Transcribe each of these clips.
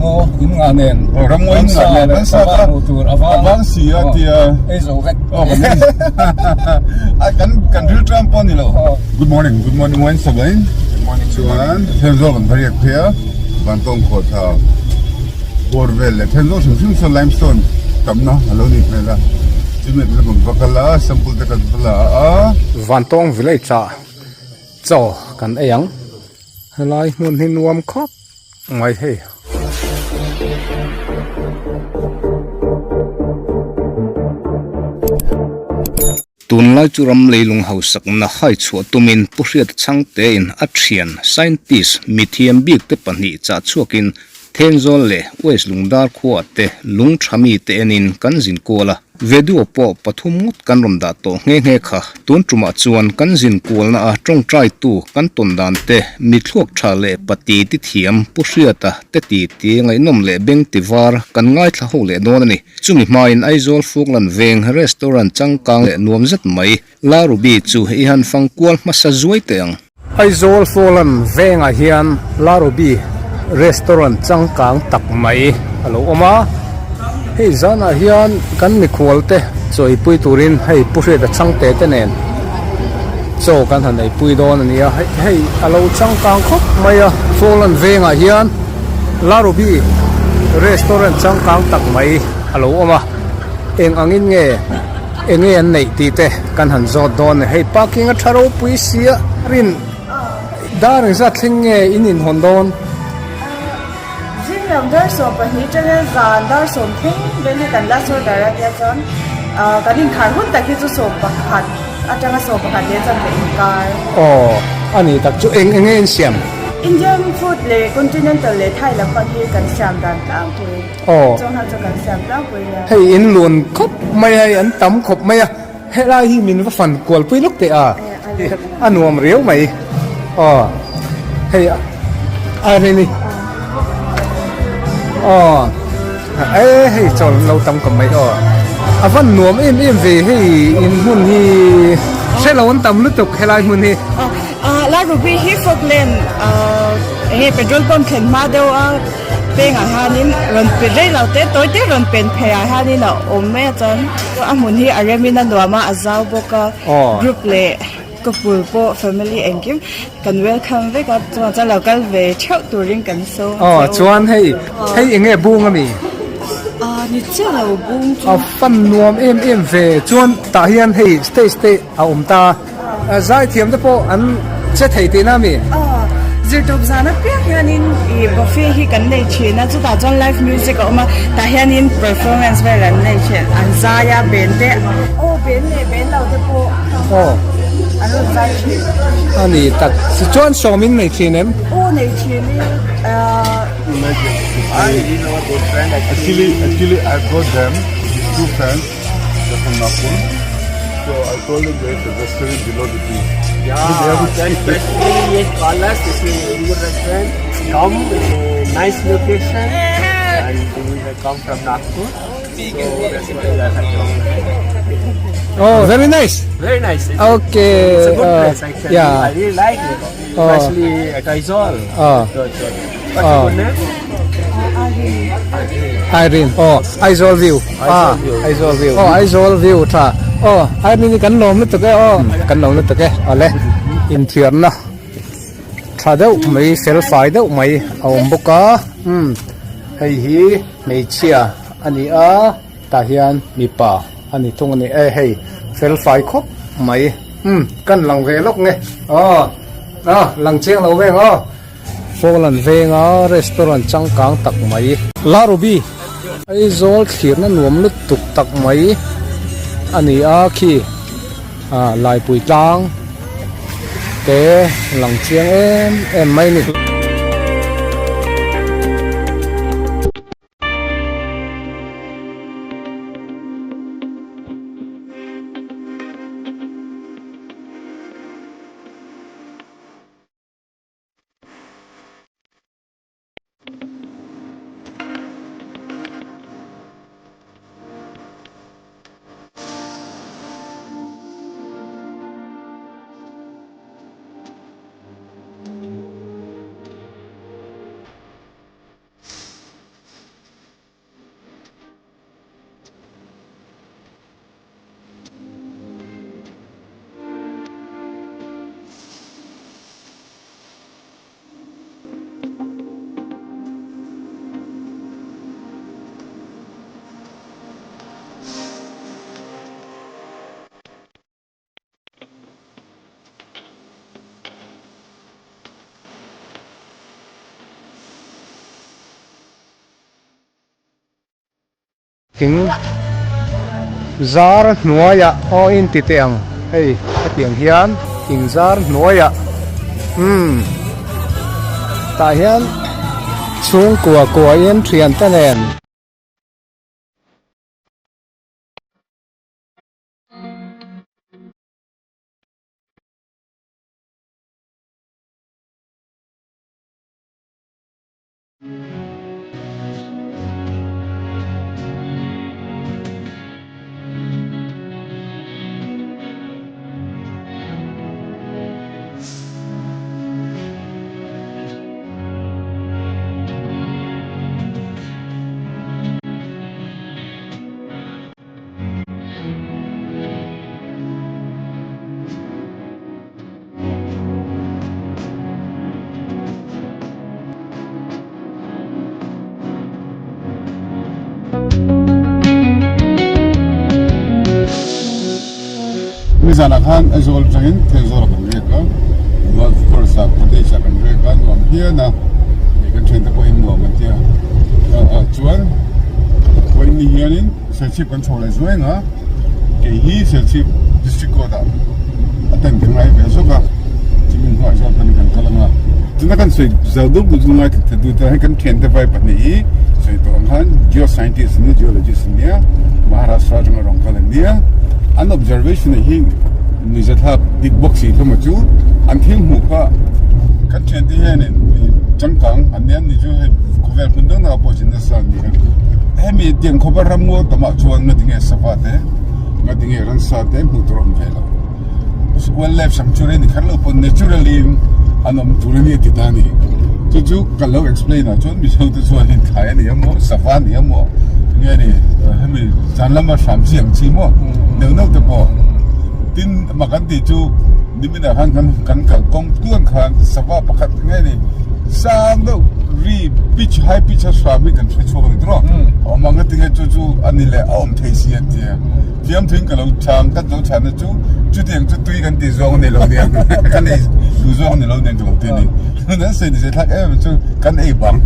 Ramngaw in ngah nen. Aw ramngaw in ngah nen ramsa kha hmuh tur a vang. A vang si a tia. Ei zo vek. Aw kan ei. A kan kan ril tram pawh a ni lo. Good morning, good morning once again. Good morning. Chuan Thenzawl kan va riak phei a, Vantawng khawhthla bawr vel leh Thenzawl hrim hrim saw limestone tamna a lo nih hmel a. Chumi te chu kan va kal a, sample te kan va la a. Vantawng village ah chaw kan ei ang. Helai hmun hi nuam khawp mai hei. Tunlai chu ram leilung hausakna hai chhuah tumin Pu Hriata Chhangtein a thian scientist mithiam bik te pahnih chah chhuakin Thenzawl leh West Lungdar khuaah te lung tha mite enin kan zin kual a. Vedio pawh pathum ngawt kan rawn dah tawh nghe nghe kha. Tun tumah chuan kan zin kualna a tawngtaitu kan tawn dan te, mi thluak tha leh pati ti thiam Pu Hriata te ti ti ngaihnawm leh beng ti var kan ngaithla ho leh dawn a ni. Chumi hmain Aizawl Fuklan veng restaurant changkang leh nuam zet mai La Ruby chu i han fang kual hmasa zuai teh ang. Aizawl Fallen vengah hian La Ruby restaurant changkang tak mai a lo awm a, hei zanah hian kan mikhual te chawipui turin hei Pu Hriata changte te nen chaw kan han eipui dawn a ni a, hei a lo changkang khawp mai a, Fallen vengah hian La Ruby restaurant changkang tak mai a lo awm a, eng angin nge. Eng nge an neih tih te kan han zawt dawn a ni. Hei parking a tha ropui sia rin dar engzat thleng nge in inhawn dawn? Zing lam dar 12 atanga zan dar 10 thleng vel hi kan last order a tia chuan kan inkhar hun tak hi chu 11 atanga 11 leh chuan ka inkar. Aw a ni tak chu eng eng nge in siam? Indian food leh continental leh Thai lampang hi kan siam dan tlangpui. Aw. Chawhna chu kan siam tlangpui nia. Hei in lun khawp mai a, hei an tam khawp mai a, helai hi min va fan kual pui lawk teh a, a nuam riau mai. Aw hei a hei ni. Aw e hei chawl lo tam khawp mai aw. A van nuam em em ve hei in hmun hi hre lo an tam lutuk helai hmun hi. La Ruby hi Falkland enge petrol pump thlen hma deuh a. Pengah hianin rawn pe rei lo te tawi te rawn pen pheiah hianin a awm mai a chuan a hmun hi a remin a nuam a a zau bawk a group leh couple pawh family engkim kan welcome vek a chuan chuan lo kal ve theuh turin kan sawn aw chuan hei hei eng nge bung ami ah ni chiah lo bung chu a fan nuam em em ve chuan tah hian hei stage te a awm ta. Zaithiam te pawh an che thei tihna a mi? Aw, zirtawp zan apiang hianin ih buffet hi kan nei thin a, chutah chuan live music a awm a, tah hianin performance vel an nei thin, an zai a, ben te, aw ben leh ben lo te pawh aw an rawn zai thin. A ni tak, chuan sawm in nei thin em? Aw nei thin i, ahh. Actually, actually I've got them, these two friends, they're from Nagpur. So I told them there is a restaurant below the tree. Yeah, especially yes, call us. This is a good restaurant. Come, it's a nice location, and we have come from Nagpur. So that's why we have come. Oh, very nice. Very nice. It's Okay. It's a good uh, place actually. yeah. I really like it. Oh. Especially at Aizawl. Oh. What's Oh. your good name? Irene aw Aizawl view ah Aizawl view aw Aizawl view tha aw Irene hi kan lawm lutuk e aw kan lawm lutuk e awle inthiarna tha deuh mai fel fai deuh mai a awm bawk a umm hei hi hmeichhia a ni a tah hian mipa a ni thung a ni e hei fel fai khawp mai umm kan lang ve lawk nge aw ah lang chiang lo veng aw. Fallen venga restaurant changkang tak mai. La Ruby Aizawl thlirna nuam lutuk tak mai a ni a khi ah Laipui tlang te lang chiang em em mai a ni. Thing zar hnuaiah aw in ti teh ang hei hetiang hian thing zar hnuaiah umm tah hian chhungkua kuahin thiante nen. Nizanah khan Aizawl atangin Thenzawl ah kan riak a, Golf course ah cottage ah kan riak a, nuam hian a, kan thiante pawhin nuam an ti a, chuan vawiin ni hianin Serchhip kan chho leh zuai ang a, kei hi Serchhip District Court ah a tent ka ngai ve zawk a, chumi hnuaiah chuan panin kan kal ang a. Tuna kan sawi zau deuh deuh chu ngai that that duh ta, hei kan thiante vai pahnih hi sawi tawh ang khan Geoscientist an nia, Geologist an nia, Maharashtra atanga rawn kal an nia, an observation ah hi nuihzathlak dik bawk si hlawm a chu an thil hmuh kha kan thiante hianin changkang an nia, ni chu hei khawvel hmun dang dangah pawh zin nasa an ni a. Hemi tiang khawpa ramngaw tamah chuan nga tinge sava te, nga tinge ransa te hmuh tur a awm ve lo. Wildlife sanctuary ni kher lo pawh naturally in an awm tur a ni a ti ta a ni. Chu chu ka lo explain ah chuan Mizo te chuan in thlai a ni emaw, sava a ni emaw, nge ni hemi zan lama hram chi ang chi maw neuh neuh te pawh. Tin mak an tih chu niminah khan kan kan kalkawng tluan khan sava pakhat nge ni sang deuh ri pitch high pitch a hram hi kan hre chhuak a ni tawh a awm ang a tinge chu chu a ni leh a awm thei si an ti a fiamthuin ka lo chhang ka lo chhan na chu chutiang chu tui kan tih zawng a ni lo nia kan ei duh zawng a ni lo nia ka lo ti a ni chuan an sawi ni se thlak em em chu kan ei bang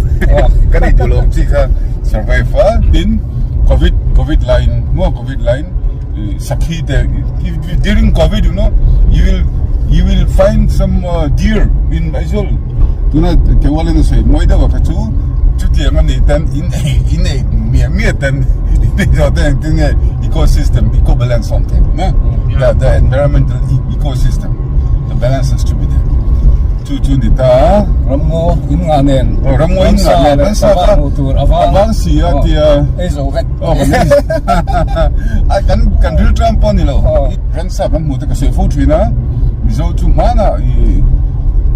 kan ei duh lo ang chi kha survive a tin covid covid laiin maw covid laiin sakhi te during covid you know you will you will find some uh, deer in Aizawl tuna kewalin a sawi mawi deuh a kha chu chutiang a nih tan in ei in ei miah miah tan in ei zawh te engtin nge ecosystem eco balance awm thei na the the environmental ecosystem the balance has to be there chu chu ni ta ramngaw in ngah nen ramngaw in ngah nen ransa kha avang si a tia ei zo vek Aw kan ei a kan kan ril tlang pawh a ni lo ransa kan hmuh te ka sawi fo thin a Mizo chu hmanah ih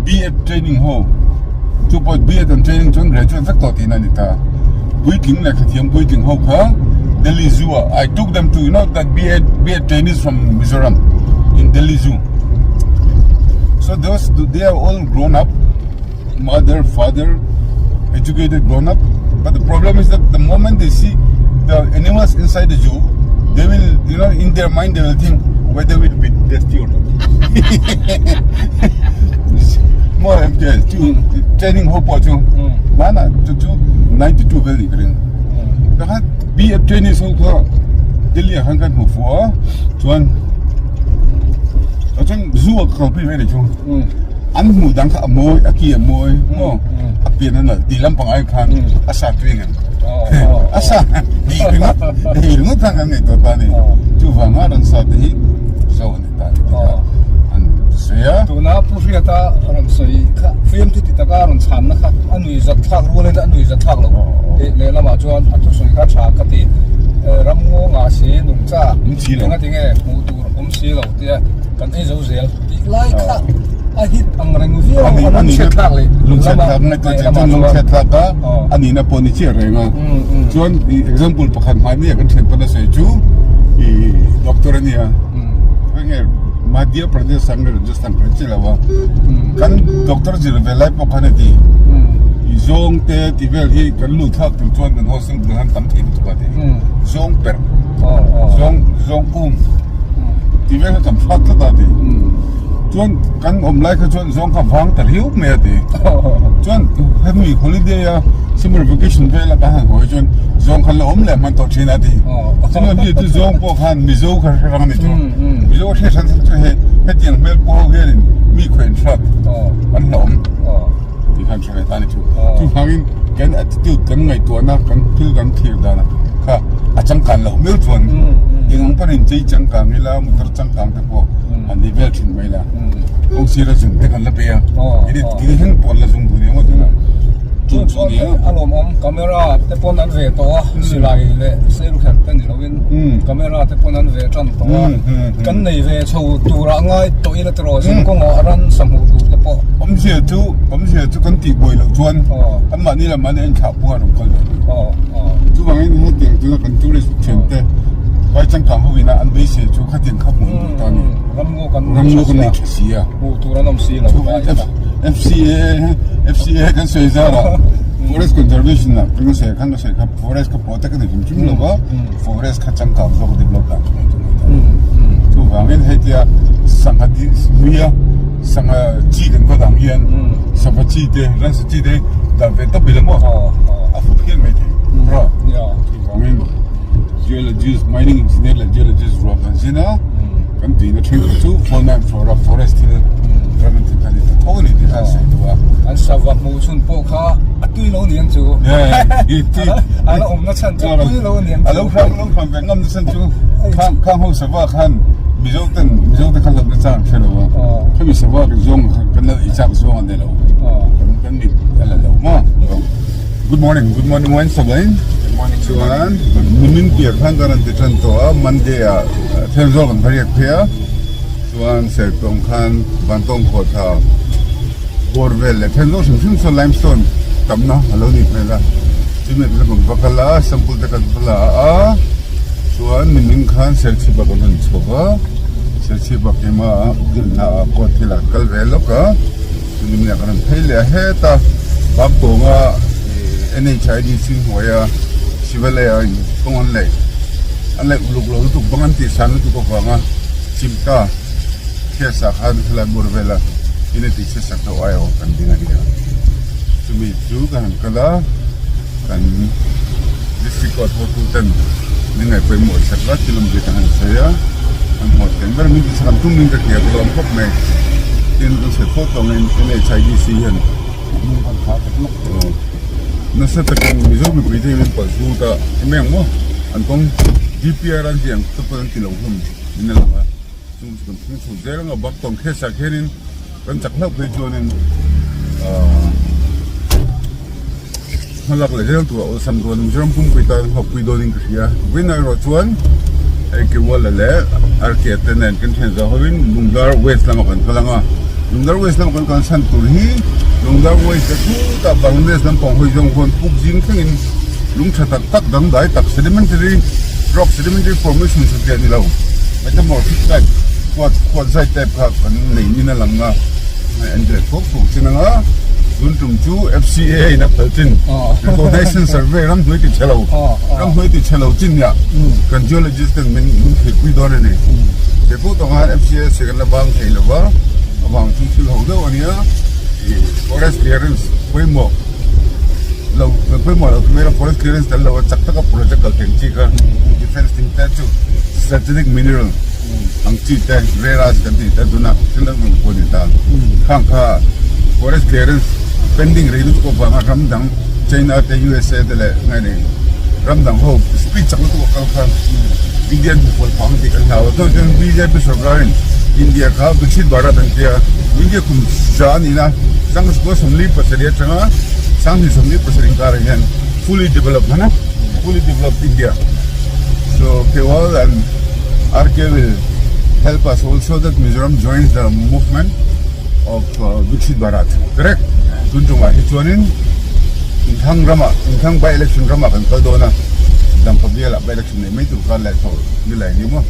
B.Ed training ho chu pawh B.Ed an training chuan graduate vek tawh tihna a ni ta puitling lehkha thiam puitling ho kha Delhi Zoo ah I took them to you know that B.Ed B.Ed trainees from Mizoram in Delhi Zoo so those they are all grown up mother father educated grown up but the problem is that the moment they see the animals inside the zoo they will you know in their mind they will think whether it will be tasty or not mo MTS chu training ho pawh chu mana chu chu 92 vel ni ka ring takhat BF training so kha Delhi ah khan kan hmu fu a chuan chuan zoo ah ka kalpui ve ni chu An hmuh dang kha a mawi, a ki a mawi maw? A pian a nalh tih lampang ai khan a sa tui ngem. A sa ei ringawt, ei ringawt khan kan ngaihtuah ta a ni. Chuvanga rawn sa te hi zo a ni ta a ni tih kha an sawi a. Tuna Pu Hriata rawn sawi kha fiamthu ti taka rawn chhanna kha a nui zat thlak rualin a nui zat thlak lo tih lehlamah chuan a thusawi kha tha ka ti. Ramngaw ngah si nungcha engatinge hmuh tur awm si lo tia kan ei zo zel. Tih lai kha a hit ang reng viau a lungchhiat thlak leh lungchhiat thlak ngai chuan chuan lungchhiat thlak a a nihna pawh ni chiah reng a chuan example pakhat hmai a kan thian pawn a sawi chu i doctor a nia enge Madhya Pradesh ang nge Rajasthan ka hre chiah lo a kan doctor zir ve lai pawh khan a ti i zawng te tih vel hi kan lut thlak tur chuan kan hostel bulah hian tam thei lutuk a ti zawng perh zawng zawng um. Ti vel kha kan hrat tlat a ti. Chuan kan awm lai kha chuan zawng kha vang ta riau mai a ti. Chuan hemi holiday a summer vacation vela kan han hawi chuan zawng khan la awm leh hman tawh thin a ti. Chuan mi chu zawng pawh khan Mizo kha hre rang a ni chu. Mizo hre hran chu hei hetiang hmel pawh ho hianin mi khawihin hrat an la awm tih khan hre ve ta a ni chu. Chuvangin kan attitude kan ngaihtuahna kan thil kan thlir danah kha a changkan loh miau chuan eng ang pawn inchei changkang ila motor changkang te pawh an ni vel thin mai la kawng sira zung te kan la pe a kini thleng pawh an la zung duh nia ngawt ang a chu chu nia a lawmawm camera te pawn an ve tawh a silai leh serukher te ni lovin camera te pawn an ve tan tawh a kan nei ve chho turah ngai tawh ila tiraw zin kawngah ran sa hmuh tur te pawh awmzia chu awmzia chu kan tih buai loh chuan anmahni lamah an inthlah pawh a rawn kal ve chuvangin hetiang tuna kan tourist thian te vai changkang ho ina an beisei chu khatiang kha hmuh an duh ta a ni. Ramngaw kan Ramngaw kan nei tha si a. Hmuh tur an awm si lo. FCA FCA kan sawi zar a Forest Conservation ah kan sawi khan ka sawi kha forest kha pawh tak a ni hrim hrim lo va forest kha changkang zawk develop dan chu ngaihtuah mai ta. Chuvangin hetia sangha hnuia sangha chi kan va dang hian sangha chi te ransa chi te dah ve tawp ila maw a fu phian mai thei. Chuvangin Geologist, mining engineer leh geologist ruah kan zin a, kan tuina thenkhat chu fauna and flora, forest thil, environment thil kha a ni ta tho a ni tih kha an sawi duh a. An sava hmuh chhun pawh kha a tui lo niang chu. A la awmna chhan chu a tui lo niang chu. A lo hram lo hram ve ngamna chhan chu khang khang ho sava khan Mizo ten Mizo te kha hlawhna chang an hre lo a, khami sava kan zawng kha kan la ei chak zawng a ni lo, kan mit a la lo maw. Good morning, good morning once again. Chuan nimin piah khan kan rawn ti tan tawh a, Monday ah Thenzawl kan va riak phei a, chuan Sertawng khan Vantawng khawhthla bawr vel leh Thenzawl hrim hrim sawn limestone tamna a lo nih hmel a, chumi atanga kan va kal a, sample te kan va la a, chuan nimin khan Serchhip ah kan rawn chhuak a, Serchhip ah keimah ah ukilhna ah court thil ah kan kal ve lawk a. Tunimna kan rawn phei leh a heta Bangkawnga NHIDC hnuaia Shivalaya in kawng an laih an laih uluk lo lutuk bang an tih san lutuk avanga Chimta case ah khan helai bawr vela in a tih chhe sak deuh ai awm kan ding a ni a chumi chu ka han kal a kan District Court hotu ten min ngaih pawimawh sak a thil awmzia kan han sawi a an hmuh teng ber min tihsak an tum in ka hria ka lawm khawp mai tin kan sawi fo tawng in NHIDC hian nasa takin Mizo mipui te hian min palh zut a eng eng maw an kawng DPR an tih ang te pawh an ti lo hlawm in a lang a chung chu kan thleng chho zel ang a bak tawng khes ah khianin kan chak hlauh phei chuanin ahh. Hmalak leh zel tur a awlsam dawn Mizoram pumpui tan hlawkpui dawnin ka hria. Vawiin erawh chuan hei Kewala leh RK te nen kan thian zawh hovin Lungdar West lamah kan kal ang a. Lungdar West lama kan kalsan tur hi Lungdar West te chutah Bangladesh lampang hawi zawng huan puk zing thlengin lung tha tak tak dangdai tak sedimentary rock sedimentary formation satliah ni lo metamorphic type khuat khuat zai type kha kan nei nin a lang a. An direct fawk fawk chin anga tun tum chu FCA in a phal chin recognition survey ram hnuai ti chhe lo ram hnuai ti chhe lo chin nia kan geologist ten min min thei pui dawn a ni te pawh tawng a FCA se kan la bang thei lo va avang chu thil ho deuh ania forest clearance pawimawh lo pawimawh lo tumela forest clearance tel lo a chak taka project kal thei chi kha defense thing te chu strategic mineral Ang chi te rare earth kan tih te tuna thil dang dang pawh a ni ta. Khang kha forest clearance pending rei lutuk avanga ram dang China te USA te leh ngai nei ram dang ho speed chak lutuk a kal kha Indian hmuhpual phang tih kan hlau a. Chuan chuan BJP sorkarin India kha Viksit Bharat an tia India kum za a nihna Sangkua 47 atanga 2027 inkarah hian fully developed hman a fully developed India. So Kewal and RK will help us also that Mizoram joins the movement of uh, Viksit Bharat. Correct? Tun tungah hi chuanin inthlang rama inthlang by election rama kan kal dawn a dampa biala by election nei mai tur khan leh tho ni lai ni maw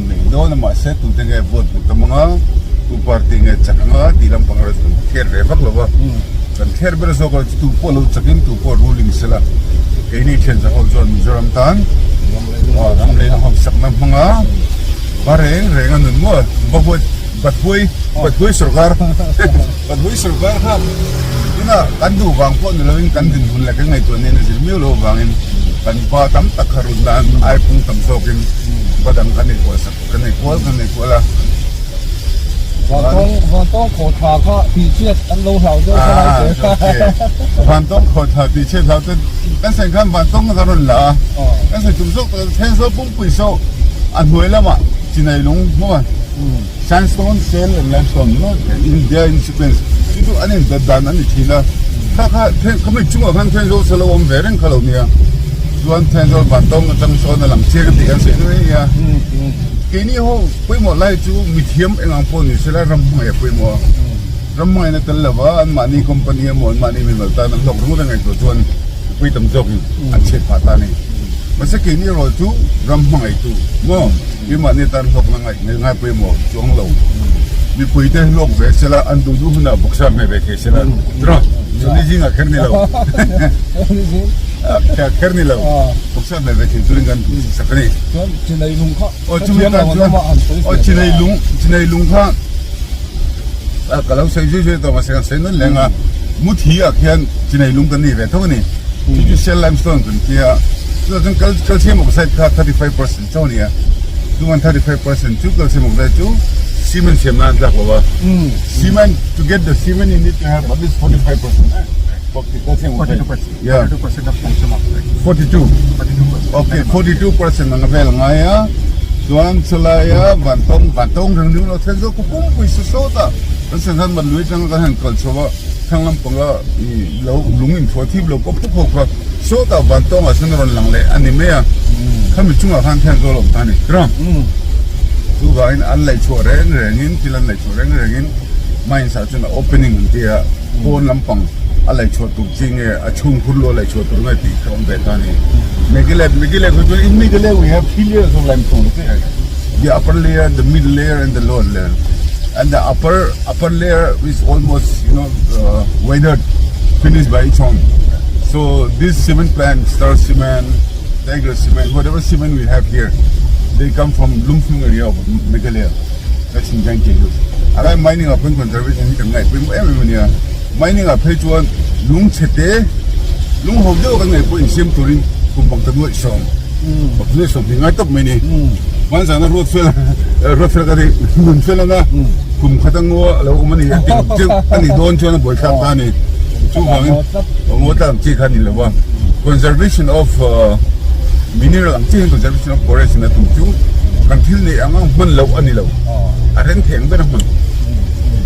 nei dawn a mahse tu te nge vote hmu tam anga tu party nge chak anga tih lampang erawh chu kan kher ve vak lo va kan kher ber zawk erawh chu tu pawh lo chakin tu pawh ruling sela keini thian chak ho chuan Mizoram tan Ram lei na hausak na hmang a, va reng reng a nun maw? Va huat Pathuai Pathuai sorkar Pathuai sorkar kha tuna kan duh vang pawh ni lovin kan dinhmun leh kan ngaihtuah nen a zir miau loh avangin kan pa tam tak kha run nan ai pung tam zawkin va dang kan ei kual sak kan ei kual kan ei kual a. Vantawng Vantawng khawthla kha tihchhiat an lo hlau deuh kha lai te. Vantawng khawthla tihchhiat hlau te kan sawi khan Vantawng kha kan rawn la a kan sawi tum zawk tak Thenzawl pumpui saw a hnuai lamah Chinai lung hmuh a Sandstone, Shale and Limestone you know in their in sequence chu chu an inbet dan a ni thin a kha kha khami chungah khan Thenzawl sa lo awm ve reng kha lo nia chuan Thenzawl Vantawng atang sawn a lang chiang a tih kan sawi nuai nia keini ho pawimawh lai chu mithiam eng ang pawh ni sela ram hmangaih a pawimawh a ram hmangaihna tel lova anmahni company emaw anmahni mimal tan an hlawk ringawt a ngaihtuah chuan mipui tam zawkin an chhiat phah ta a ni mahse keini erawh chu ram hmangaihtu maw. Keimahni tan hlawkna ngaih ngai ngai pawimawh chuang lo. Mipuite hlawk ve sela, an duh duh hunah bawksa hmeh ve thei sela. Tiraw? Chawlhni zingah kher ni lo. Kher ni lo. Bawksa hmeh ve thei turin kan sak a ni. Chuan chinai lung kha. Aw chumi tan chuan aw chinai lung chinai lung kha ka lo sawi zui zui tawh mahse kan sawi nawn leng a. Muthi ah khian chinai lung kan nei ve tho a ni. Chu chu shell limestone kan tia. Chutah chuan calcium oxide kha 35%. Chaw nia, chuan 35% chu calcium oxide chu cement siam nan tlak lo a, cement to get the cement you need to have at least 45% calcium oxide. Yeah. 42% of calcium oxide. 42. 42%. Okay, 42% ang vel ngai a. Chuan chulai a vantawng vantawng reng ring lo then zo ku pum pui su so ta. Kan sen han man lui tang kan han kal chhoa thlang lam panga i lo lung in thua thip lo ko phuk ho kha. Sawtah vantawngah chuan a rawn lang leh a ni mai a, khami chungah khan thian zawl a awm ta a ni. Ram! Chuvangin an laih chhuah reng rengin, thil an laih chhuah reng rengin mines ah chuan a opening an ti a, pawn lampang a laih chhuah tur chi nge a chhung khur lu a laih chhuah tur nge tih kha awm ve ta a ni. Meghalaya, Meghalaya kha chuan in Meghalaya we have three layers of limestone okay, the upper layer, the middle layer and the lower layer and the upper upper layer is almost you know weathered finished by its own. So this cement plant, Star Cement, Tiger Cement, whatever cement we have here, they come from Lumshnong area of Meghalaya. That's in Jaintia Hills. Alai mining a pun conservation hi kan ngai pui em em ania. Mining a phei chuan lung chhete lung ho deuh kan ngai pawh insiam turin kum bang ta nuaih sawm. Nuaih sawm hi ngai tawp mai ni. Hman zana ruat fel ruat fel ka ti nun fel anga kum khat a ngaw a lo awm a ni a ting deuh a ni dawn chuan a buaithlak ta a ni. Chuvangin ngaw tlang chi kha a ni lo va. Conservation of mineral ang chi hian conservation of forest in a tum chu kan thil neih ang ang hman loh a ni lo. A reng thei ang ber a hman.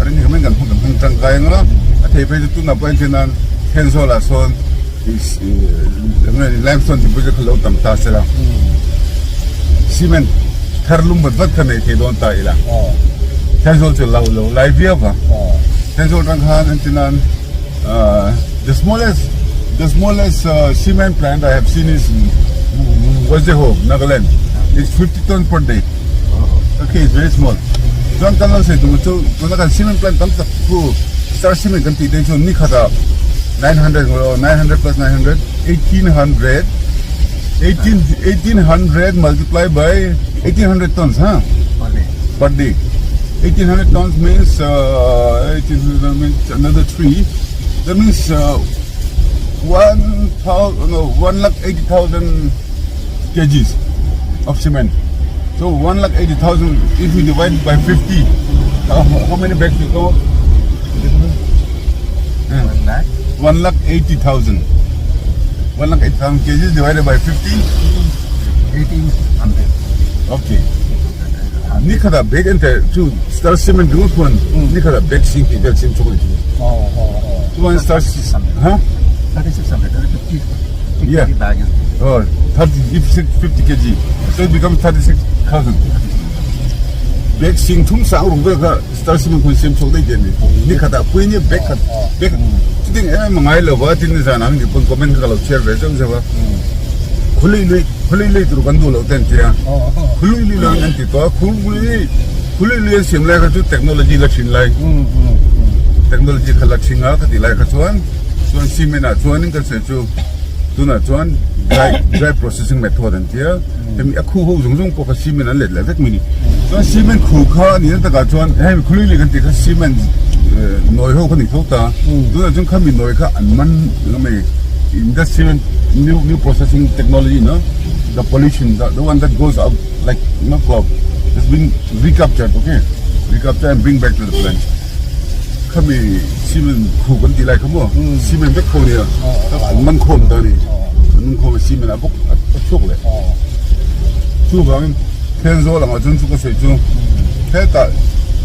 A reng thei ang ber kan hman kan hmang tangkai ang a, a thei phei chu tunah pawh entir nan Thenzawl ah sawn Limestone tih pawh chu kha lo tam ta se la, cement thar lum vat vat kha nei thei dawn ta ila, Thenzawl chu lo lo lai viau va, Thenzawl atang khan an ti nan the smallest the smallest cement plant I have seen is Wazeho, Nagaland it's 50 ton per day okay it's very small chuan kan lo sawi tum chu tuna kan cement plant tam tak chu Star cement kan tih te chu ni khatah 900 900 plus 900 1800 18 1800 multiply by 1800 tons huh per day 1800 tons means uh, 1800 means another 3 that means uh, 1000 no 1 lakh 80000 kgs of cement so 1 lakh 80000 if you divide by 50 how, how many bags you go 1 lakh 1 lakh 80000 1 lakh 8000 kgs divided by 50 1800 okay ni khata bag ente chu star cement ru thun ni khata bag sing ti vel sim chokli chu chuan star 3600 huh 3600 50 Yeah. bag is Oh, 30, if 50 kg. So it becomes 36,000. Bag sing thum sang rung vel kha star cement khun sem chok dei den ni. Ni khata pui ni bag khat bag chuting em em ngai lo va tin zan ang ni pun comment ka lo share ve chang chava. Khului lui khului lui tur kan du lo ten tia. Khului lui lang an ti to khului khului lui an siam lai kha chu technology la thin lai. Technology kha la thinga kha ti lai kha chuan chuan cement ah chuan in kan se chu. Tunah chuan dry dry processing method an tia hemi a khu ho zawng zawng pawh kha cement an let leh vek mai a ni. Chuan cement khu kha a nihna takah chuan hemi khawlui leh kan tih kha cement nawi ho kha ni tho ta. Tunah chuan khami nawi kha an man eng mai industrial new new processing technology no the pollution the one that goes out like no clog has been recaptured okay recaptured and bring back to the plant. Khami cement khu kan tih lai kha maw cement vek kho nia an man khawm ta ni an man khawm a cement a bawk a chhuak leh chuvangin Thenzawl angah chuan chu ka sawi chu hetah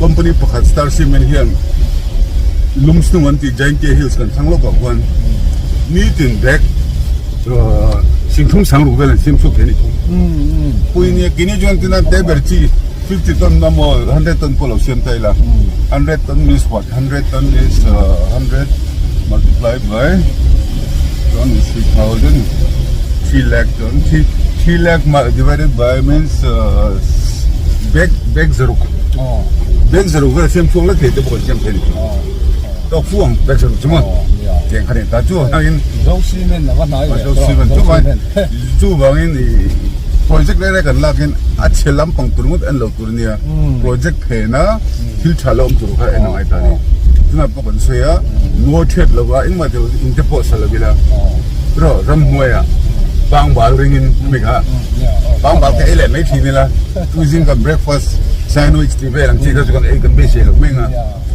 company pakhat star cement hian Lumshnung an tih Jaintia Hills kan thlang lawkah khuan nitin bag singthum sangruk vel an siam chhuak thei a ni thung pui nia kini chuan tina te ber chi 50 ton emaw 100 ton pawh lo siam ta ila 100 ton means what 100 ton is 100 multiplied by chuan 3000 3 lakh ton 3 lakh divided by means bag bag zaruk bag zaruk vel siam chhuak la thei te pawh kan siam thei ni tawk fu ang bag zaruk chu maw tiang kha ni ta chu hangin zo cement ava hnai zo cement chu mai Chu vangin i project reng reng kan lakin a chhe lampang tur ngawt en lo tur ania, project phena thil tha lo awm tur kha en a ngai ta a ni. Chunah pawh kan sawi a, ngawi thep lova engmah tilo in te pawh sa lo ila rawh ramhnuaiah pangbal ringin ami kha pangbal kha ei leh mai thin ila tuzing kan breakfast sandwich tih vel ang chi kha chu kan ei kan beisei lo mai ang a.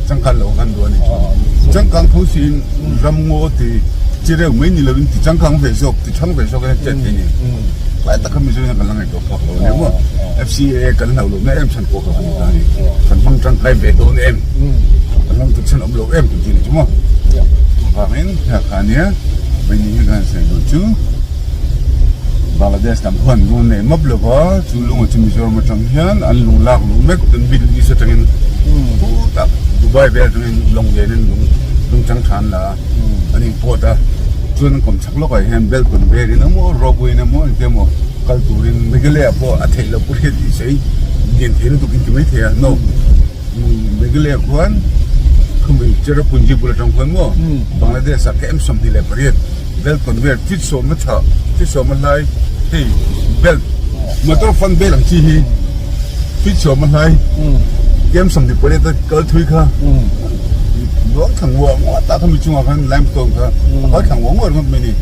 Changkang lo kan duh a ni chuan changkang tho siin ramngaw ti chi reuh mai ni lovin ti changkang ve zawk ti thang ve zawk hian chet thei ni. Tlai tak kha Mizoram hian kan la ngaihtuah phak lo a ni maw? FCAA kan hlauh lohna em chhan pawh kha kan ni ta a ni. Kan hmang tangkai ve dawn em? Kan hmang tuk chhan awm lo em kan ti a ni chu maw? Chuvangin hea kha nia Vaini hi kan sawi duh chu Bangladesh lam khuan lung an nei map lo va, chu lung chu Mizoram atang hian an lung lak luh mek chuan Middle East atangin khutah Dubai vel atangin lawng lianin lung lung chang tha an la a, an import a, chuan an kawm chhak lawkah hian belt conveyor in emaw ropeway in emaw engte emaw kal turin Meghalaya pawh a theih loh pawh hriat tih sawi lian thei lutuk in ti mai thei a, no. Meghalaya khuan khumi Cherrapunji bul atang khuan maw Bangladesh ah KM 28 belt conveyor feet sawma tha feet sawma hlai hei belt motor front belt ang chi hi feet sawma hlai KM 28 a kal thui kha luang thlang nguah nguah ta khami chungah khan limestone kha a kal thlang nguah nguah ringawt mai ni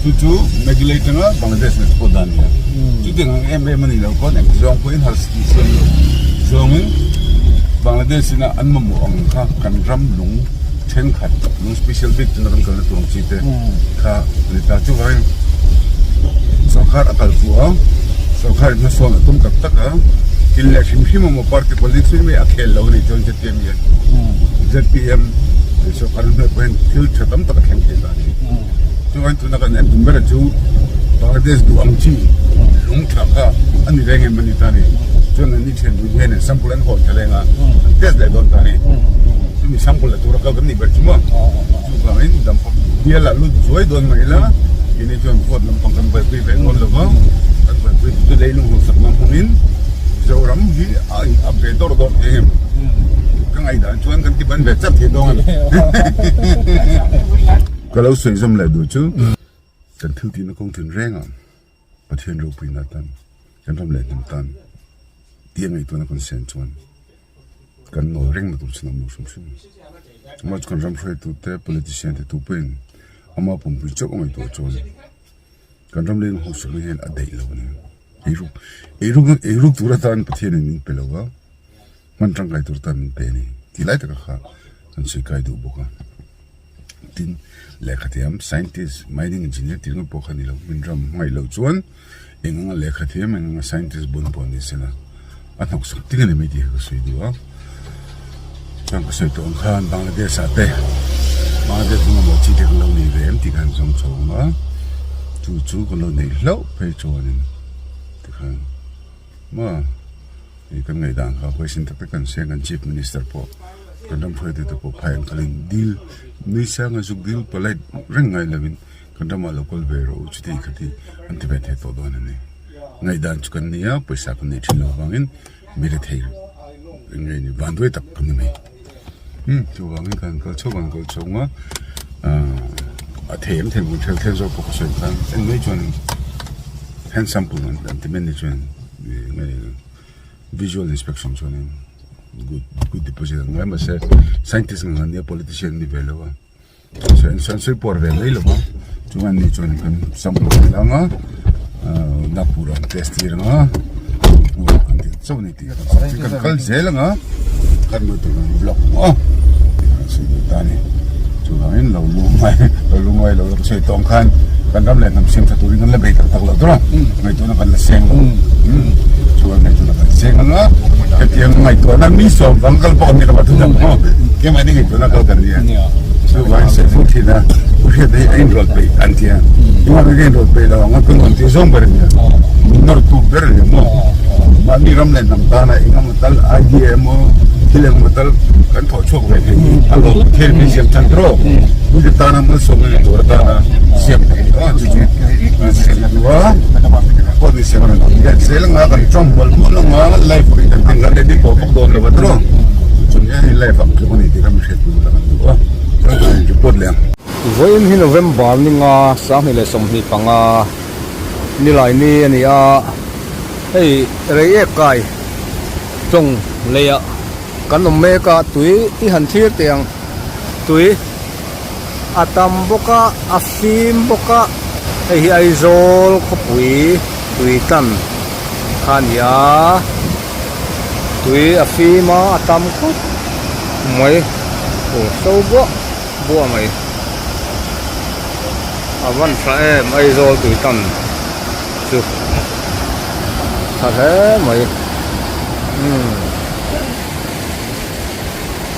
chu chu Meghalaya atanga Bangladesh na chhuah dan nia chutiang ang em em a nih loh pawn engti zawng pawhin har Tih siam lo zawngin Bangladesh ina an mamawh ang kha kan ram lung thenkhat lung special bik tuna kan kalna tur ang chi te kha a ni ta. Chuvangin sorkar a kal fuh a, sorkar in hmasawn a tum tak tak a, thil leh hrim hrim emaw party politics mai mai a khel lo a nih chuan ZPM hian ZPM sorkar hnuai pawh hian thil tha tam tak a thleng thei ta a ni. Chuvangin tuna kan en tum ber chu Bangladesh duh ang chi lung tha kha a ni reng em a ni ta ni. Chuan an ni thian dun hian sample an hawn ta reng a, an test leh dawn ta ni. Chumi sample la tura kal kan nih ber chu maw. Chuvangin dampa bial ah lut zuai dawn mai ila, keini chuan vote lampang kan buaipui ve dawn lo va, kan buaipui chu chu leilung hausak lam hmangin Mizoram hi a in up ve dawrh dawrh thei em. Ka ngaihdan chuan kan ti ban ve char thei dawn a ni. Ka lo sawi zawm leh duh chu kan thil tihna kawng thin reng a, Pathian ropuina atan kan ram leh hnam tan tih a ngaihtuahna kan sen chuan kan nawi reng na tur chin a awm lo hrim hrim. Amah chu kan ram hruaitute politician te tu pawhin ama pumpui chauh a ngaihtuah chuan kan ram leng hausak na hian a daih lo a ni. Eiruk eiruk eiruk tur atan Pathianin min pe lo va, hman tangkai tur atan min pe a ni tih lai taka kha kan sawi kai duh bawk a. Tin, lehkha thiam, scientist, mining engineer tih ringawt pawh kha ni lo, min ram hmangaih loh chuan eng anga lehkha thiam, eng anga scientist bun pawh ni sela a hnawk sak ting a ni mai tih kha ka sawi duh a. Chuan ka sawi tawh ang khan Bangladesh ah te, Bangladesh hmanga maw chi te kan lo nei ve em tih kha an zawng chho ang a, chu chu kan lo neih hlauh phei chuanin tikhan maw. Hei kan ngaihdan kha huaisin tak tak kan hria kan chief minister pawh kan ram hruaitu te pawh phai ang khalin dil nui sanga zuk dil polite reng ngai lovin kan ramah lo kal ve rawh u chuti khati an ti ve thei tawh dawn a ni. Ngaihdan chu kan nei a pawisa kan nei thin lo avangin mi rethei eng nge ni vanduai tak kan ni mai. Umm chuvangin kan kal chho kan kal chho ang a aaa. A thei em thei bul thel zawk pawh ka sawi khan en mai chuan hand sample an ti mai ni chuan visual inspection chuanin good good deposit an ngai mahse scientist ang an nia politician an ni ve lo a an sawi puar ve mai lo va chuan ni chuan kan sample an la ang a Nagpur an test tir ang a an ti chauh a ni tih kan kal zel ang a. Kan hmuh tur an vlog maw an sawi duh ta a ni chuvangin lo lu ngai lo lu ngai lo ka sawi tawh ang khan kan ram leh hnam siam tha turin kan la bei tak tak lo tur a ngaihtuahna kan la seng lo chuan ngaihtuahna kan seng ang a hetiang ngaihtuahna mi sawm vang kal pawh ni lo a thudang maw keimahni ngaihtuahna kal kan nia chuvangin sawi fo thin a u hriat hi a inrawlh peih an tia engah nge ka inrawlh peih lo ang a ka nuam tih zawng ber a nia min nawrtu ber a ni maw mahni ram leh hnam tana engemaw Tal idea emaw thil engemaw tal kan thawh chhuak ve thei hi a lawm thil hi siam than tawh mite tana malsawmna ni tur atana siam thei a chu chu siam duh a pawh ni siam a rawn ti a zel anga kan tawng mawlh mawlh anga live pawhin kan hmang kan ready tawh bawk dawn lo a tawh chu nia hei live ang tluk a ni tih kha mi hriat tur la kan duh a chuan kan report leh ang. Vawiin hi November ninga 2025 Nilaini a ni a. Hei Reiek kai tawng leiah kan awm mek a, tui i han thlir teh ang, tui a tam bawk a, a fim bawk a, hei hi Aizawl khawpui tui tan kha a ni a, tui a fim a, a tam khawp mai, aw so buah buah mai, a van tha em Aizawl tui tan. Chu tha hle mai umm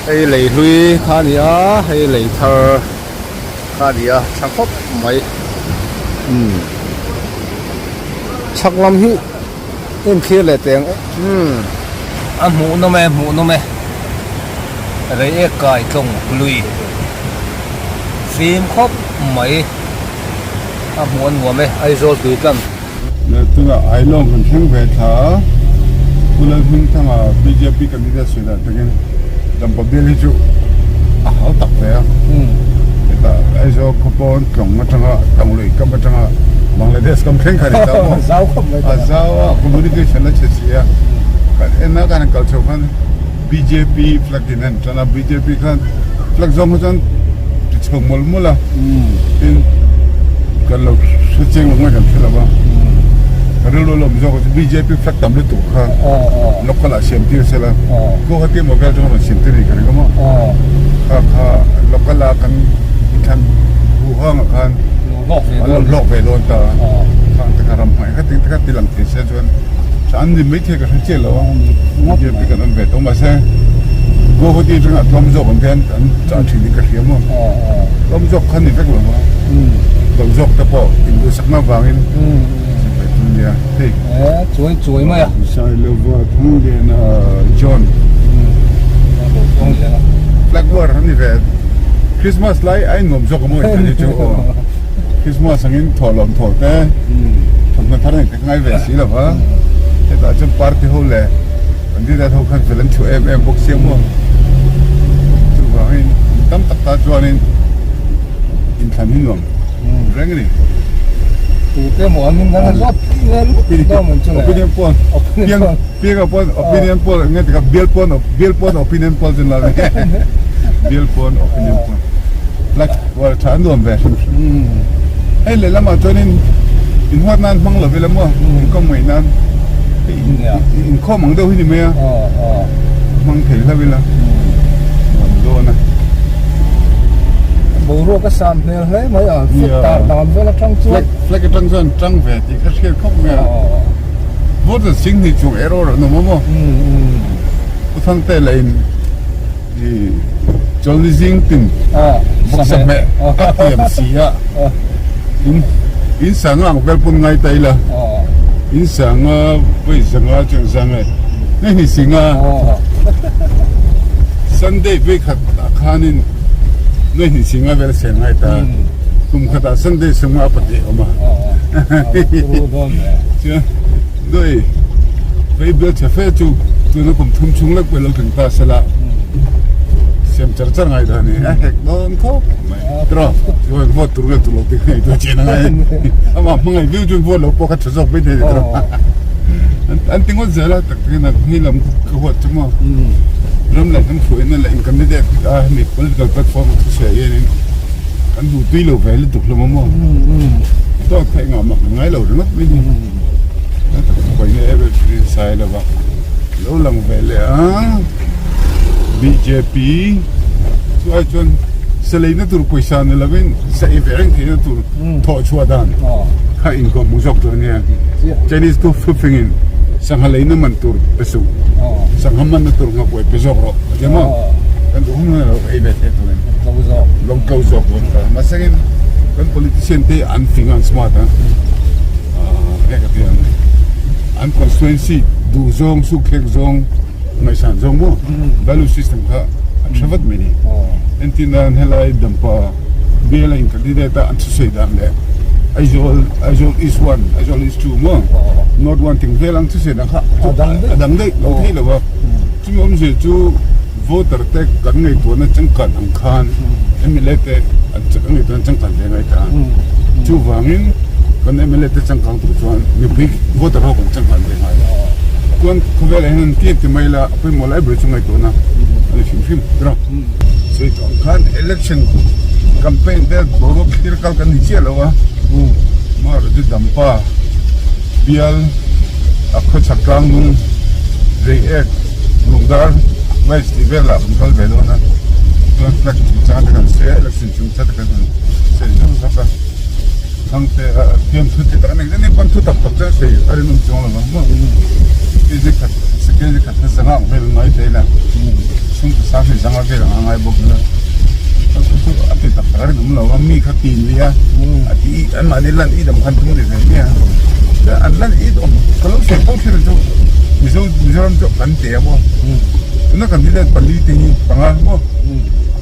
hei lei hlui kha a ni a hei lei thar kha a ni a tha khawp mai umm chhak lam hi en thlir leh teh ang umm a hmuh nawm e hmuh nawm e reiek kai tlawng lui fim khawp mai. A hmuh a nuam e, Aizawl tui tlang. Tunah Ailawng kan thleng ve thla a, Pu Lalhmingthanga bjp candidate sawi dan takin Dampa bial hi chu a hau tak ve a, hetah Aizawl khawpawn tlawng atanga Tanglui kam atanga Bangladesh kam thleng kha a ni ta maw? A zau a, communication a chhe si a, kan en a kan han kal chho khan bjp flag in an tan a, bjp khan flag zawng kha chuan ti chho mawlh mawlh a tin kan lo hre chiang lo nge kan hre lo va ka rilru a lawm zawk a chu bjp flag tam lutuk kha local ah siam tir se la Guwahati emaw vel atanga rawn siam tir a ni ka ring a maw kha kha local a kan inthlan huhang ah khan an lo hlawk ve dawn ta khang te kha ram hmai kha ting te kha ti lang thei se chuan an ni maithei ka hre chiah lo a bjp kan awm ve tawh mahse Guwahati atanga tlawm zawk ang te an chah thin in ka hria maw tlawm zawk kha ni vek lo a to zawk te pawh induhsakna vangin ve thung nia hei chuai chuai mai a Sailova Thungliana John flag war an ni ve Christmas lai a innuam zawk a maw in chu Christmas angin thawhlawm thawh te thawmhnaw thar eng te ngai ve si lo va hetah chuan party ho leh candidate ho khan fel an chhuah em em bawk sia maw chuvangin mi tam tak ta chuanin inthlan hi nuam reng a ni. Tute maw an in an zawt Opinion poll piang pianga pawn opinion poll nge tika bial pawn bial pawn opinion poll chu la bial pawn opinion poll like war tha nuam ve hrim hrim hei lehlamah chuanin inhuat nan hmang lo ila maw inkawm ngaih nan inkhawm ang deuh hi ni mai a hmang thei hlauh ila nuam dawn a boruak a san hmel hle mai a flag tar dan vel atang chuan flag atang chuan tang ve tih kha hriat khawp mai a voter sing hnih chung error an awm a maw Pu Thangte leh in i chawlni zing tin bawksa hmeh a tiam si a in in sanga ang vel pawn ngai ta ila in sanga vawi zanga chuan zanga hei hnih singa Sunday vawi khat ah khanin nuai hnih singa vel a seng ngai ta kum khatah Sunday sanga a pahnih a awm a chuan Nuai vei bial chhe fe chu tuna kum thum chhung lek pawh i lo tling ta se la. Siam char char ngai dawn a ni. A hek dawn khawp mai. Tiraw? Chuan vote tur nge tur lo tih ngaihtuah chian a ngai. Amah hmangaih viau chuan vote lo pawh kha tha zawk mai thei a ni tiraw? An ti ngawt zel a, tak takin a hni lam ka huat chu maw. Ram leh hnam hruaina leh in candidate a hemi political platform a thusawi hianin kan duh tui lo ve lutuk hlawm a maw. Dawt kha engah mah kan ngai lo ringawt mai ni. A tak pawhin em em thin sai lo va, lo lang ve leh a bjp chu ai chuan saleina tur pawisa ni lovin saih ve reng theihna tur thawh chhuah dan kha inkawm hmu zawk tur a nia. Chinese thu fufingin sangha leina man tur pe suh, sangha manna tur nghakuai pe zawk rawh a ti maw? Kan duh hun hun lo ei ve theih turin lo tlo zawk dawn ta. Mahsengin kan politician te an fing a an smart a. Heng ka ti ang an constituency duh zawng suk thlek zawng ngaihsan zawng maw value system kha a tha vat mai ni entir nan helai dampa bial a in candidate a an thusawi dan leh Aizawl Aizawl east one Aizawl east two maw north one ting vel ang thusawi dan kha a dang daih lo thei lo a chumi awmzia chu voter te kan ngaihtuahna changkan ang khan mla te an ngaihtuahna changkan ve ngai ta chuvangin kan mla te changkang tur chuan mipui voter ho kan changkan ve ngai chuan khawvelah hian an tih ti mai la a pawimawh lai ber chu ngaihtuahna a ni hrim hrim tiraw sawi tawh ang khan election campaign te boruak thlir kal kan ni chiah lo a marawh chu dampa bial a khawchhak tlang nung reiek Lungdar West tih velah kan kal ve dawn a, chuan flag chungchang te kan sawi a, election chungchang te kan han sawi zauh zauh a, thangte a fiam thu ti tak a ni ni pawn thu tak tak chuan sawi a rinawm chuang lo vang maw, kg khat kg khat kha zanga ang vel an ngai thei la, chhungkaw sang hi zanga vel ang a ngai bawk ila, chu a ti tak tak a rinawm lo a, mi kha ti nia a ti anmahni lan i dam khan tum ri ve nia, chuan an lan i dawm ka lo sawi fo thin a chu. Mizo Mizoram chu kan te a maw tuna kan hian pali te hi panga maw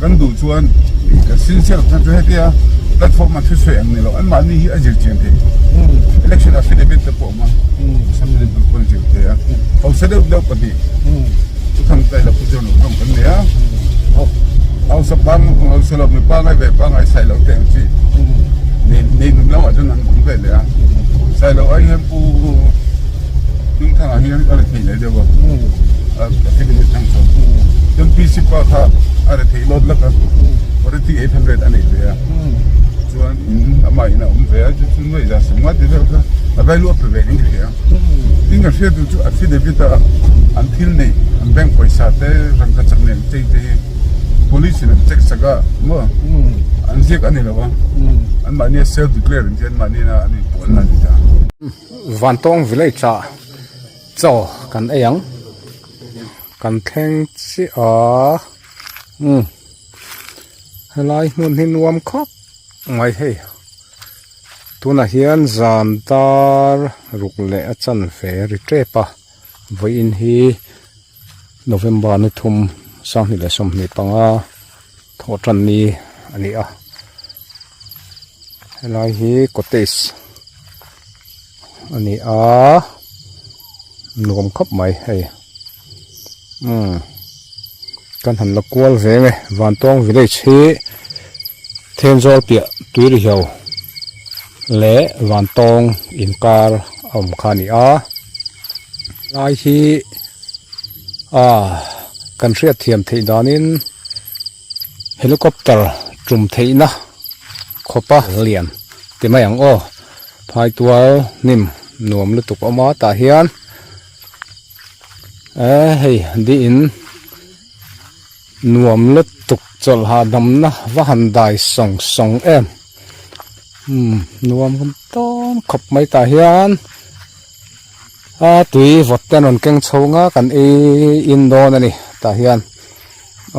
kan duh chuan ka sincere kha chu hetia platform a thusawi ang ni lo an mahni hi a zir chian thei election affidavit te pawh awm a assembly bill pawh an zir thei a hausa deuh deuh pahnih chu thang tai la pu chuan lo tawng kan nei a hausa pang hausa lo mi pangai ve pangai sai lo te ang chi nei nei nun lamah chuan an awm ve leh a sai lo ai hian pu Hmingthangah hian a rethei leh deuh a, a thil thang chho. Chuan PC pa kha a rethei lawt lak a, forty 800 a nei ve a. Chuan in amah in a awm ve a, chu chu nuaih za sawmnga tih vel kha a value a pe ve eng hria. Tin ka hriat duh chu affidavit a an thil neih an bank pawisa te rangka chak nen chei te hi police in an check sak a maw an ziak a ni lo a, anmahni a self declare in chuan anmahni a an inpuan a ni ta. Vantawng village ah chaw kan ei ang kan thleng chiah a umm helai hmun hi nuam khawp mai hei tunah hian zan dar ruk leh a chanve ri tep a vawiin hi November ni thum sanghnih leh 25 thawh tan ni a ni a helai hi cottage a ni a nuam khawp mai hei umm kan han la kual ve nge Vantawng village hi Thenzawl piah Tuirihiau leh Vantawng inkar a awm kha a ni a. Lai hi ah kan hriat thiam theih danin helicopter tum theihna khawpa lian ti mai ang aw phaitual hnim nuam lutuk a awm a tah hian eh hei diin nuam lutuk chawlh hahdamna va han dai sawng sawng em umm nuam tawn khawp mai tah hian. A tui vawt te an rawn keng chho nga kan ei in dawn a ni tah hian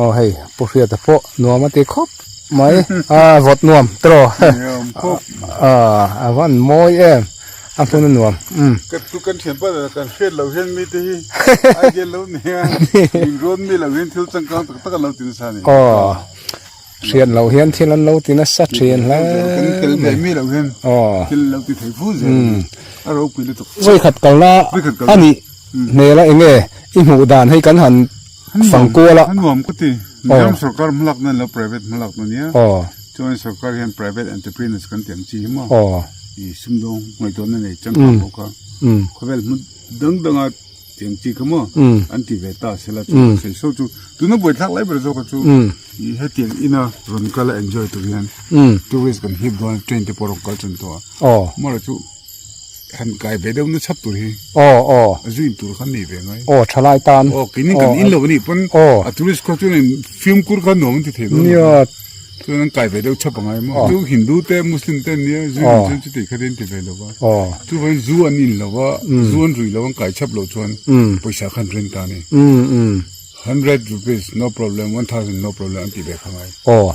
aw hei pu hriata pawh nuam a ti khawp mai a vawt nuam tiraw a a van mawi em a hmun a nuam umm. Ka chu kan thian pah kan hriat loh hian mite hi idea lo nia min rawn mi loh hian thil changkang tak tak an lo ti nasa a ni. Aw. Hriat loh hian thil an lo ti nasa thin hle mai. Aw. Vawikhat kalna a nih hmel a enge i hmuh dan hei kan han fang kual a. Mizoram sorkar hmalakna ni lo private hmalakna nia. Chuan sorkar hian private entrepreneurs kan tih ang chi hi maw i sumdawng ngaihtuahna nei changkang bawk a. Khawvel hmun dang danga tih ang chi kha maw an ti ve ta sela chu sawi so chu tuna buaithlak lai ber zawk chu i hetiang ina rawn kal a enjoy tur hian tourist kan hip dawn a train te pawh rawn kal tan tawh a mawla chu han kai ve deuh na chhap tur hi a zuin tur kha nei ve ngai aw thalai tan aw keini kan in lo anih pawn a tourist khaw chuan in fimkhur kha nuam an ti thei dawn nia chuan an kai ve deuh chhap angai maw chu Hindu te Muslim te an nia zu in chuan chuti kha te an ti ve lo va chuvangin zu an in lo va zu an rui lo an kai chhap loh chuan pawisa kha an rent ta a ni. 100 rupees no problem 1000 no problem an tih ve kha ngai. Aw.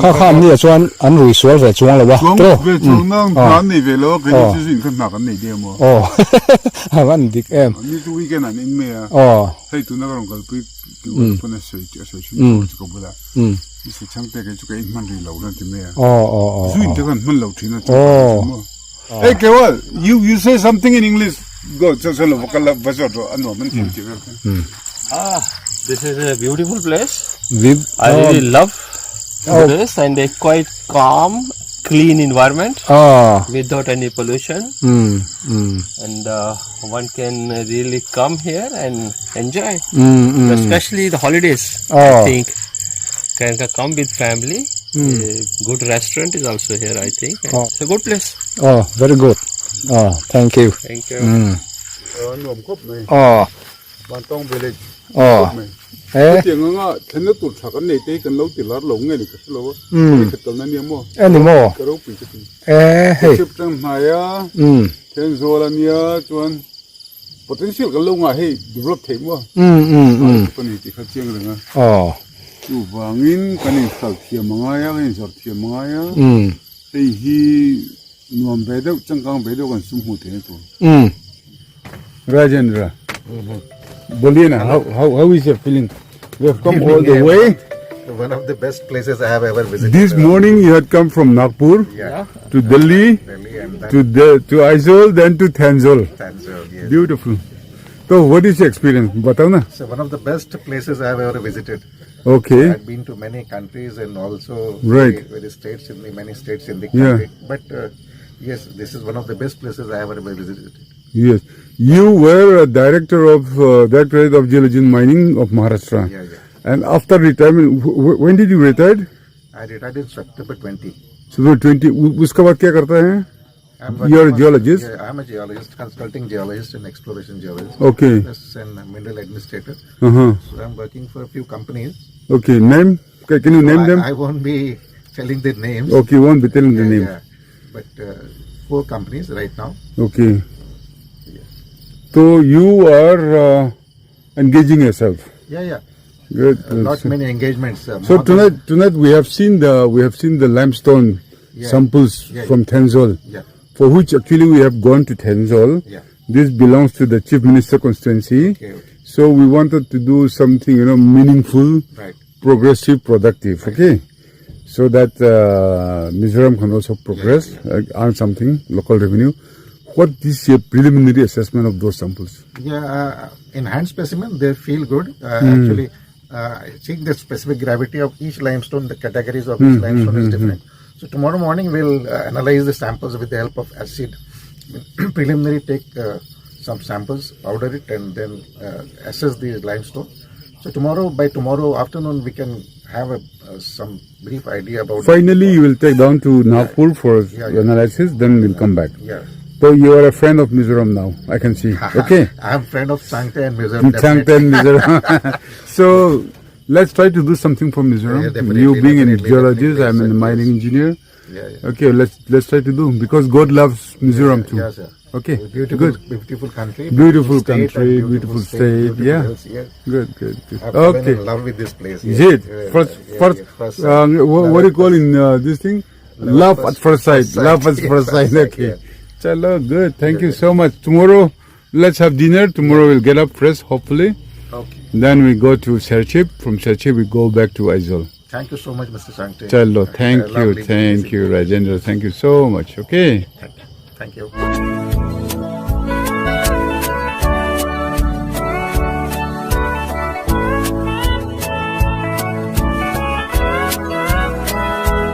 Kha kha an nia chuan an rui sual ve chuang lo a. Chuang ve chuang nang hna an nei ve lo a keini chu zin kha hna kan nei deuh maw. Aw. A van dik em. Ni chu weekend an en mai a. Aw. Hei tuna ka rawn kalpui tih uar pawn a sawi a sawi thin chu ka bula. Ni se changte kei chu ka in hman rih lo an ti mai a. Aw aw aw. Zu in te khan hman lo thin a. Aw. Hey Kewal, you you say something in English. Go, so so lo va va zawt rawh a nuam an ti ti vel kha. Ah, this is a beautiful place. Vib I really love the place and a quite calm, clean environment ah without any pollution. And one can really come here and enjoy, especially the holidays. Oh. I think can come with family. A good restaurant is also here, I think. Oh. It's a good place. Oh, very good. Oh, thank you. Thank you. A nuam khawp mai. Oh. Vantawng village. Oh. Khawp mai. Eh. Hetiang anga thlenna tur tha kan nei te hi kan lo ti lar lo nge ni ka hre lo a. Hei khat kalna nia maw? Ani maw? Ka ropui ka ti. Eh, hei. Chip tang hnai a. Thenzawl a nia chuan potential kan lo ngah hei develop theih maw? Ka ni tih kha chiang reng a. Aw. Chuvangin kan inhralh thiam a ngai a, kan inzawrh thiam a ngai a. Hei hi nuam ve deuh, changkang ve deuh kan sum hmuh theihna tur. Rajendra, Bolina, how how how is your feeling? We have come all the way. One of the best places I have ever visited. This morning you had come from Nagpur Yeah. to Delhi Delhi and then to the to Aizawl then to Thanzol. Tanzania. Yes. Beautiful. So what is your experience? Batao na. So one of the best places I have ever visited. Okay. I've been to many countries and also Right. many, many states in the many states in the Yeah. country. But yes, this is one of the best places I have ever visited. Yes. You were a director of Directorate of Geology and Mining of Maharashtra. Yeah, yeah. And after retirement, when did you retire? I retired in September 20. September 20. उसके बाद क्या करता है? I'm You are a working on- geologist? Yeah, I'm a geologist, consulting geologist and exploration geologist. Okay. Yes, and a mineral administrator. Uh-huh. So I'm working for a few companies. Okay. Name? Okay, can you name I, them? I won't be telling the names. Okay, you won't be telling the Yeah, name. yeah. But four companies right now. Okay. So you are engaging yourself. Yeah, yeah. Good. Not many engagements. So more than- tonight, tonight we have seen the we have seen the limestone Yeah. samples Yeah. from Thenzawl, Yeah. for which actually we have gone to Thenzawl. Yeah. This belongs to the chief minister constituency. Okay, okay. So we wanted to do something, you know, meaningful, Right. progressive, productive. Okay. So that Mizoram can also progress, earn something, local revenue. What is your preliminary assessment of those samples? Yeah, in hand specimen, they feel good. Actually, I think the specific gravity of each limestone, the categories of each limestone is different. So tomorrow morning, we'll analyze the samples with the help of acid. Preliminary take some samples, powder it, and then assess the limestone. So tomorrow, by tomorrow afternoon, we can have a, some brief idea about. Finally, you will take down to Nagpur for Yeah, yeah. analysis, then we'll come back. Yeah. So you are a friend of Mizoram now, I can see. Okay. I'm friend of Changte and Mizoram. Changte definitely. and Mizoram. so let's try to do something for Mizoram. Yeah, definitely, you being a definitely, geologist, definitely, I'm a yes, mining engineer. Yeah, yeah. Okay, let's let's try to do because God loves Mizoram too. Yes, sir. Okay, Beautiful, good, beautiful country. Beautiful state and country, beautiful state, beautiful yeah. hills, yeah. good, good, good. I've fallen Okay, in love with this place. is yeah. it Yeah, first? yeah, First, yeah, first what do you call in this thing? Love, Love at first sight. first sight. Love at Yeah, first sight. first sight, Okay. yeah. Chalo, good. Thank you so much. Tomorrow, let's have dinner. Tomorrow we'll get up fresh, hopefully. Okay. Then we go to Serchhip. From Serchhip, we go back to Aizawl. Thank you so much, Mr. Changte. Chalo, thank you, lovely thank meeting you, Rajendra. Thank you so much. Okay. Thank you. Thank you.